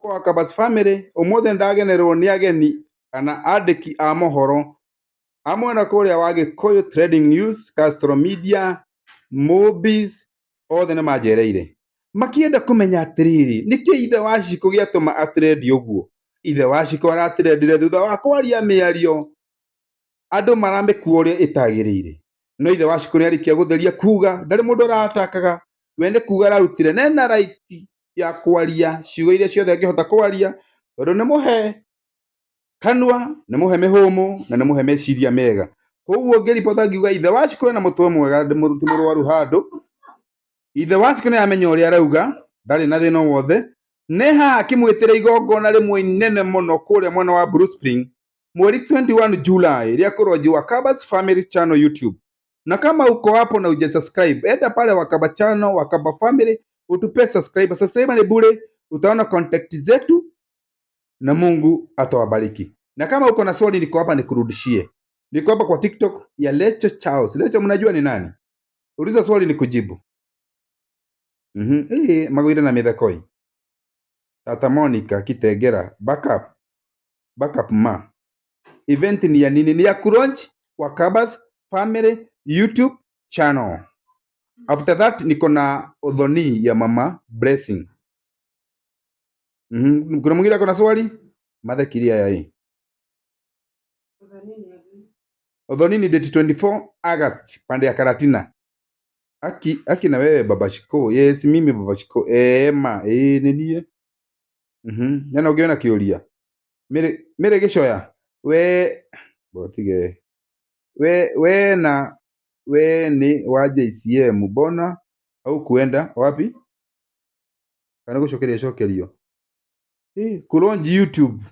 Wakabas family ũmũthĩ ndagenerwo nĩ ageni kana andĩki a mohoro a mwena kũrĩa wa Gĩkũyũ Trending News, Castro Media, Mobis, othe nĩ manjereire makĩenda kũmenya atĩrĩrĩ, nĩkĩ ithe wa Shiko gĩatũma atrendi ũguo? Ithe wa Shiko aratrendire thutha wa kwaria mĩario andũ maramĩkua ũrĩa ĩtagĩrĩire. No ithe wa Shiko nĩ arĩkia gũtheria kuga ndarĩ mũndũ aratakaga, we nĩ kuga ararutire na ena right ya kwaria ciugo iria ciothe angĩhota kwaria, tondũ nĩ mũhe kanua, nĩ mũhe mĩhũmũ na nĩ mũhe meciria mega. Koguo ngĩribota ngiuga ithe wa Shiko ena mũtwe mwega, ti mũrwaru handũ. Ithe wa Shiko nĩ amenya ũrĩa arauga, ndarĩ na thĩna o wothe. Nĩ haha akĩmwĩtĩra igongona rĩmwe inene mũno kũrĩa mwena wa Blue Spring mweri 21 July rĩa kũronji Wakabas Family Channel YouTube. Na kama uko hapo na uja subscribe, enda pale Wakaba Channel, Wakaba Family, utupe subscribe. Subscribe ni bure, utaona contact zetu na Mungu atawabariki. Na kama uko na swali niko hapa nikurudishie. Niko hapa kwa TikTok ya Lecho Charles. Lecho mnajua ni nani? Uliza swali nikujibu. Magwire na mithekoi. Tata Monica Kitegera, backup. Backup ma. Event ni ya nini? Ni ya kulaunch Wakabas Family YouTube channel. After that niko na Odhoni ya Mama Blessing. Kuna mwingine ako na swali? Mathekiria ya hii. Odhoni ni date 24 August pande ya Karatina. Aki aki na wewe Baba Shiko. Yes, mimi Baba Shiko. Ma, nenie. Nena ũngĩona kĩũria. Mĩrĩ Mĩrĩ Gĩcoya. We botige. We na we ni wa JCM mbona haukuenda wapi? Kana gũcokeria cokerio. Kulaunch YouTube.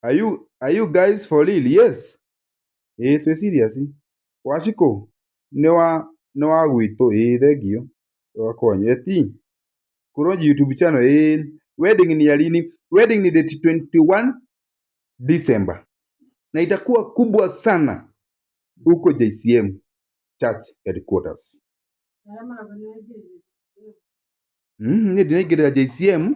Are you guys for real? Yes. Twĩ serious. Wachiko nĩ wa gwitũ. Thank Wa kwanyu. Eti kulaunch YouTube channel. Wedding ni ya lini? Wedding ni date 21 December. Na itakuwa kubwa sana huko JCM Church headquarters. Niĩ ndĩraingĩrĩra JCM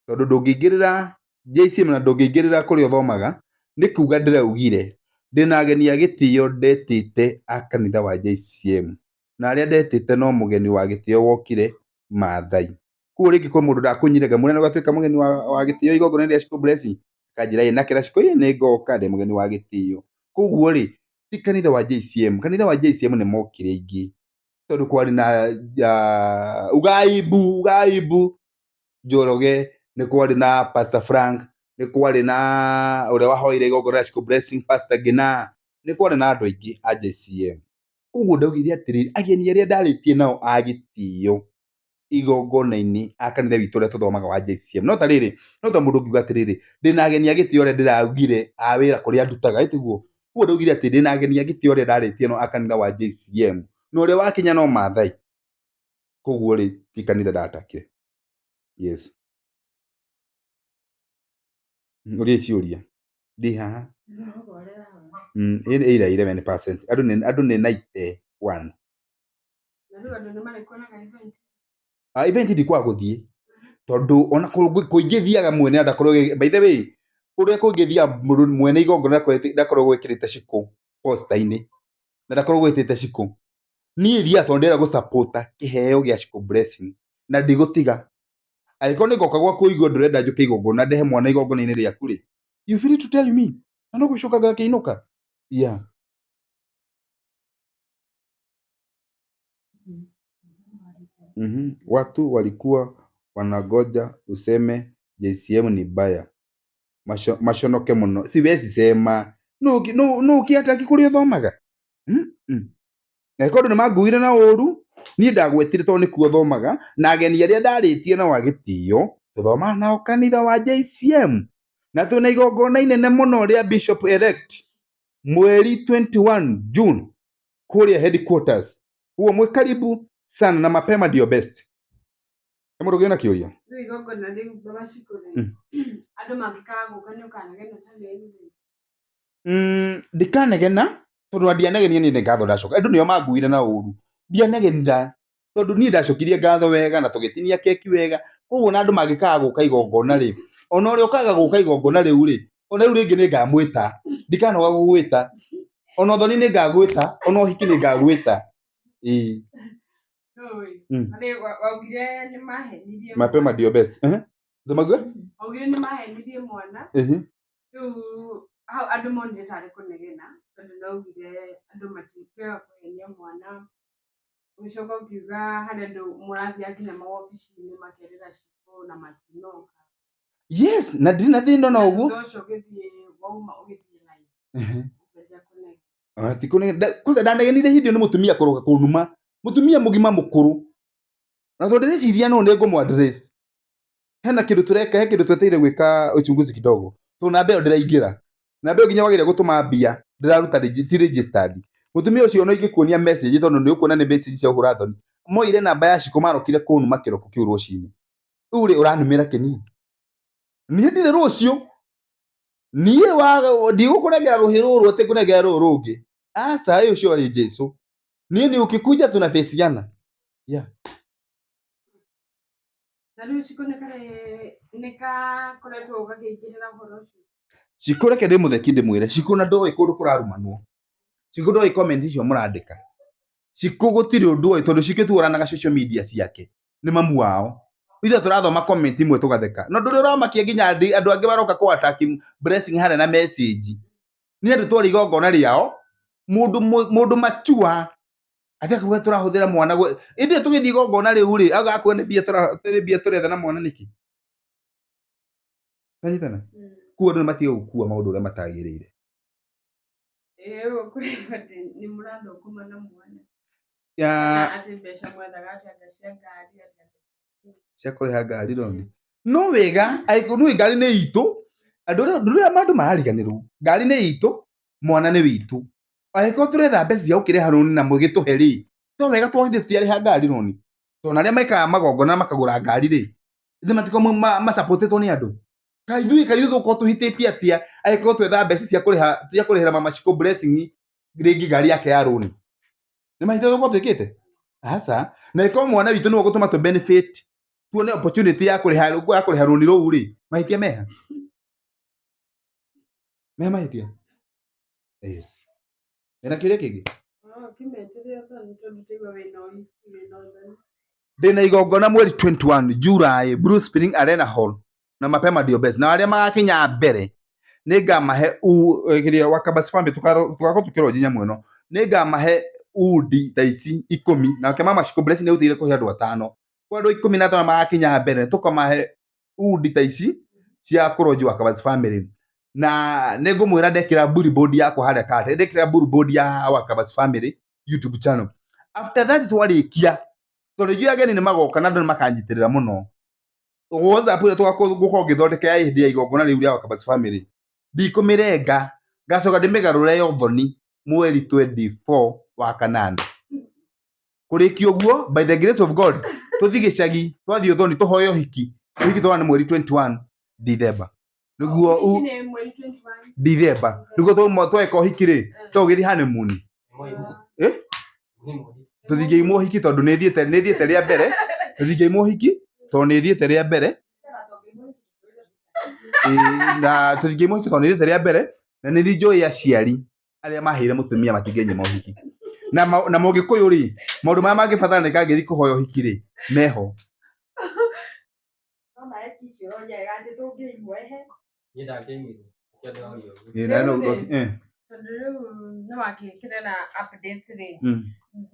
tondũ ndũngĩingĩrĩra JCM na ndũngĩingĩrĩra kũrĩa ũthomaga, nĩ kuga ndĩraugire ndĩna ageni a gĩtĩo ndetĩte a kanitha wa JCM na arĩa ndetĩte no mũgeni wa gĩtĩo wokire Maathai. Koguo rĩngĩ kwĩ mũndũ ndakũnyire ngamwĩra nĩ ũgatuĩka mũgeni wa gĩtĩo igongona rĩa Shiko Blessing, akanjĩra ĩ nakĩra Shiko ĩ nĩ ngoka ndĩ mũgeni wa gĩtĩo. Koguo rĩ ti kanitha wa JCM, kanitha wa JCM nĩ mokire aingĩ tondũ kwarĩ na Ugaibu Ugaibu Njoroge, nĩ kwarĩ na Pastor Frank, nĩ kwarĩ na ũrĩa wahoire igongona rĩa Shiko Blessing Pastor Ngina, nĩ kwarĩ na andũ aingĩ a JCM. Koguo ndaugire atĩrĩrĩ, ageni arĩa ndarĩtie nao a gĩtĩo igongona-inĩ a kanitha witũ ũrĩa tũthomaga wa JCM. No ta rĩrĩ, no ta mũndũ ũngiuga atĩrĩrĩ, ndĩna ageni a gĩtĩo arĩa ndĩraugire a wĩra kũrĩa ndutaga, ĩ tiguo? Koguo ndaugire atĩ ndĩna ageni a gĩtĩo arĩa ndarĩtie nao a kanitha wa JCM, na ũrĩa wakinya no Maathai. Koguo rĩ, ti kanitha ndatakire. Yes. Ũria ciũria. Ndĩ haha. Ĩra 11%. Andũ nĩ 91. Event ndikwaga gũthiĩ tondũ ona kũingĩ thiaga mwene ndakorwo, by the way, kũrĩa kũngĩ thiaga mwene igongona ndakorwo gwĩkĩrĩte Shiko poster-inĩ na ndakorwo gwĩtĩte Shiko. Niĩ thiaga tondũ ndĩrenda gũ-support kĩheo gĩa Shiko Blessing na ndigũtiga. Angĩkorwo nĩ ngoka gwaku ũigue ndũrenda njũke igongona ndehe mwana igongona-inĩ rĩaku rĩ, you free to tell me na no gũcoka ngakĩinũka. Yeah. Watu walikuwa wanangoja useme JCM ni mbaya. Maconoke mũno. Siwezi sema. No no ũkĩataki kũrĩa ũthomaga. Angĩkorwo andũ nĩ manguire na ũru, niĩ ndagwetire tondũ nĩkuo thomaga na ageni arĩa ndarĩtie nao a gĩtĩo tũthomaga nao kanitha wa JCM na twĩna igongona inene mũno rĩa Bishop elect mweri 21 June kũrĩa headquarters. Koguo mwĩ karibu sana na mapema ndio best. He mũndũ ũngĩ wĩna kĩũria? Rĩu igongona rĩu Baba Shiko rĩ, andũ mangĩkaga gũka nĩ ũkanegena ũtarĩ anything. Ndikanegena tondũ ndianegenia niĩ nĩ ngatho ndacoka. Andũ nĩo manguire na ũru. Ndianegenire tondũ niĩ ndacokirie ngatho wega na tũgĩtinia keki wega. Koguo ona andũ mangĩkaga gũka igongona rĩ, ona ũrĩa ũkaga gũka igongona rĩu rĩ, ona rĩu rĩngĩ nĩ ngamwĩta, ndikanoga gũgwĩta, ona ũthoni nĩ ngagwĩta, ona ũhiki nĩ ngagwĩta. Ĩĩ. Oi. Mm. Arĩ waugire nĩ mahenirie Mapema mwana. ndio best. Eh? Thomagwe? Waugire nĩ mahenirie mwana. Ehe. Rĩu hau andũ monire tarĩ kũnegena tondũ naugire andũ matikĩaga kũhenia mwana. Ũgĩcoka ũkiuga harĩ andũ mũrathiaga nginya mawobici-inĩ makerĩra cibũ na matinoka. Yes, na ndirĩ na thĩna na ũguo. Thutha ũcio ũgĩthiĩ wauma ũgĩthiĩ live Ehe. ũkĩanjia kũnegena. Ona ti kũnegena. Kwanza ndanegenire hĩndĩ ĩyo nĩ mũtumia kũroka kũnuma. Mũtumia mũgima mũkũrũ. Na tondũ ndĩreciria no nĩ ngũmũ address. Hena kĩndũ tũreka, he kĩndũ twetereire gwĩka uchunguzi kidogo. Tondũ namba ĩyo ndĩraingĩra. Namba ĩyo nginya wagĩrĩire gũtũma mbia, ndĩraruta ti registered. Mũtumia ũcio no ingĩkuonia message tondũ nĩ ũkuona nĩ message cia ũhũra thoni. Moire namba ya Shiko marokire kũnuma kĩroko kĩu rũcinĩ. Rĩu rĩ ũranumĩra kĩni? Niĩ ndirĩ rũciũ. Niĩ wa ndigũkũnengera rũhĩ rũrũ atĩ ngũnengera rũrũ rũngĩ. Aca ĩ ũcio arĩ Jesũ. Niĩ ni ukikuja tunafesiana. Yeah. Na rĩu ciko nĩ karĩ nĩ kakoretwo gakĩingĩrĩra ũhoro ũcio. Shiko reke ndĩmũtheki ndĩmwĩre Shiko na ndoĩ kũndũ kũrarumanwo. Shiko ndoĩ comment icio mũrandĩka. Shiko gũtirĩ ũndũ oĩ tondũ Shiko tuoranaga social media ciake. Nĩ mamu wao. Ithuĩ tũrathoma comment imwe tũgatheka. No ndũrĩ ũramakia nginya andũ angĩ maroka kũ attack Blessing harĩa na message. Nĩ andũ twarĩ igongona rĩao. Mũndũ mũndũ machua atĩ akuga tũrahũthĩra mwana ĩndĩ ĩyo tũgĩthiĩ igongona rĩu rĩ auga akuga nĩ mbia nĩ mbia tũretha na mwana nĩkĩ? Twanyitana? Koguo andũ nĩ matige gũkua maũndũ ũrĩa matagĩrĩire. Ĩĩ ũguo kũrĩgwo atĩ nĩ mũrathũkũma na mwana. Ya Kana atĩ mbeca mwethaga atĩ anga cia ngari atĩ anga cia kũrĩha ngari roni. No wega angĩkorwo nĩ ngari nĩ itũ, andũ arĩa ũndũ ũrĩa andũ marariganĩrwo, ngari nĩ itũ, mwana nĩ witũ. Angĩkorwo tũretha mbeca cia gũkĩrĩha rũni na mũgĩtũhe rĩ, to wega twagĩthiĩ tũtiarĩha ngari rũni. Tondũ arĩa mekaga magongona makagũra ngari rĩ, ithe matikoragwo macapotĩtwo nĩ andũ. Kaĩ ithuĩ kaĩ ithuĩ tũgũkorwo tũhĩtĩtie atĩa angĩkorwo twetha mbeca cia kũrĩha cia kũrĩhĩra mama Shiko Blessing rĩngĩ ngari yake ya rũni. Nĩ mahĩtia tũgũkorwo twĩkĩte? Aca. Na ĩkorwo mwana witũ nĩwe ũgũtũma tũ benefit tuone opportunity ya kũrĩha ya kũrĩha rũni rũu rĩ, mahĩtia meha? Meha mahĩtia? Yes. Wĩna kĩũria kĩngĩ? Oh, kĩmetĩre ũthoni tondũ tũigua wĩna ũhiki wĩna ũthoni. Ndĩna igongona mweri 21 July, Blue Spring Arena Hall na mapema ndio best. Na arĩa magakinya mbere nĩngamahe kĩrĩa Wakabasi family tũgakorwo tũkĩronji nyamũ ĩno, nĩngamahe undi ta ici 10 nake mama Shiko Blessing nĩarutĩire kũhe andũ atano. Kwa andũ 15 magakinya mbere tũkamahe undi ta ici cia kũronji Wakabasi family. Na nĩngũmwĩra ndekĩra billboard yakwa harĩa kate, ndekĩra billboard ya Wakabasi family YouTube channel. After that twarĩkia tondũ ithuĩ ageni nĩ magoka na andũ nĩ makanyitĩrĩra mũno. WhatsApp ĩrĩa tũgakorwo ngũkorwo ngĩthondeka ya hĩndĩ ya igongona rĩu rĩa Wakabasi family ndikũmĩrenga, ngacoka ndĩmĩgarũre ya ũthoni mweri 24 wa kanana. Kũrĩkia ũguo by the grace of God tũthiĩ gĩcagi, twathiĩ ũthoni tũhoe ũhiki, ũhiki tũrona nĩ mweri 21 December. Nĩguo Ũhiki nĩ mweri 21. December. Nĩguo tweka ũhiki rĩ, tũgĩthiĩ honeymoon. Eh? Tũthingĩimwo ũhiki tondũ nĩ thiĩte nĩ thiĩte rĩa mbere. Tũthingĩimwo ũhiki tondũ nĩ thiĩte rĩa mbere. Ĩĩ, na tũthingĩimwo ũhiki tondũ nĩ thiĩte rĩa mbere na nĩ njũĩ aciari arĩa maheire mũtumia matingĩnyima ũhiki. Na na mũgĩkũyũ rĩ, maũndũ marĩa mangĩbataranĩka ngĩthiĩ kũhoya ũhiki rĩ, meho. Nona eki icio njega atĩ tũngĩimwo ehe. Niĩ ndangĩimirwo. Nĩkĩo ndĩroria ũguo. Ĩĩ, na no Tondũ rĩu nĩ wakĩkĩrĩra update rĩ. mm.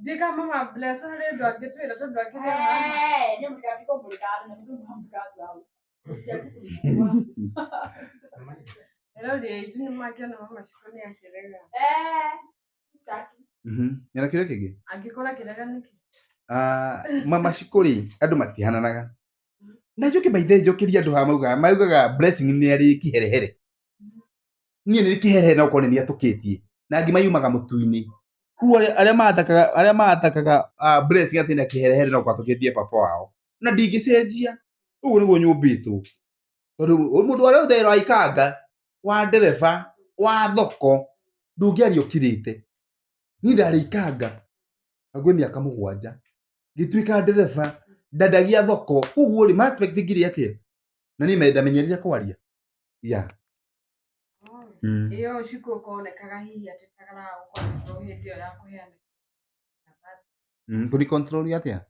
Ndika mama Bless harĩ ũndũ angĩtwĩra tondũ akĩrĩ haha. Eh, nĩ mũtikambike kũmũrĩka andũ na mũtũmũrĩka andũ hau. Erori aitũ nĩ makĩona mama Shiko nĩ akĩrega. Eh, sitaki. Ena kĩũria kĩngĩ? Angĩkorwo akĩrega nĩkĩ? Ah, mama Shiko rĩ, andũ matihananaga. Na njoke by the way njokerie andũ haha maugaga Blessing nĩ arĩ kĩherehere. Niĩ nĩ kĩherehere no korwo nĩ niĩ atũkĩtie. Na ngima yumaga mũtu-inĩ. Koguo arĩa matakaga arĩa matakaga Blessing atĩ na kĩherehere no korwo atũkĩtie baba wao. Na ndingĩcenjia. Ũguo nĩguo nyũmbĩtwo. Tondũ mũndũ ũrĩa ũtherera wa ikanga, wa ndereba, wa thoko, ndũngĩaria ũkirĩte. Niĩ ndarĩ ikanga hakuhĩ mĩaka 7. Ngĩtuĩka ndereba. Ndendagia thoko koguo rĩ ma expect ngiri atĩa na niĩ ndamenyerire kwaria, yeah. Ĩyo Shiko konekaga hihi atĩ tagaraga gũ-control hĩndĩ ĩyo ya kũheana. Kũni control atĩa?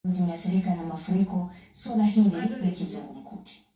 Zimeathirika na mafuriko, suala hili ni kizungumkuti.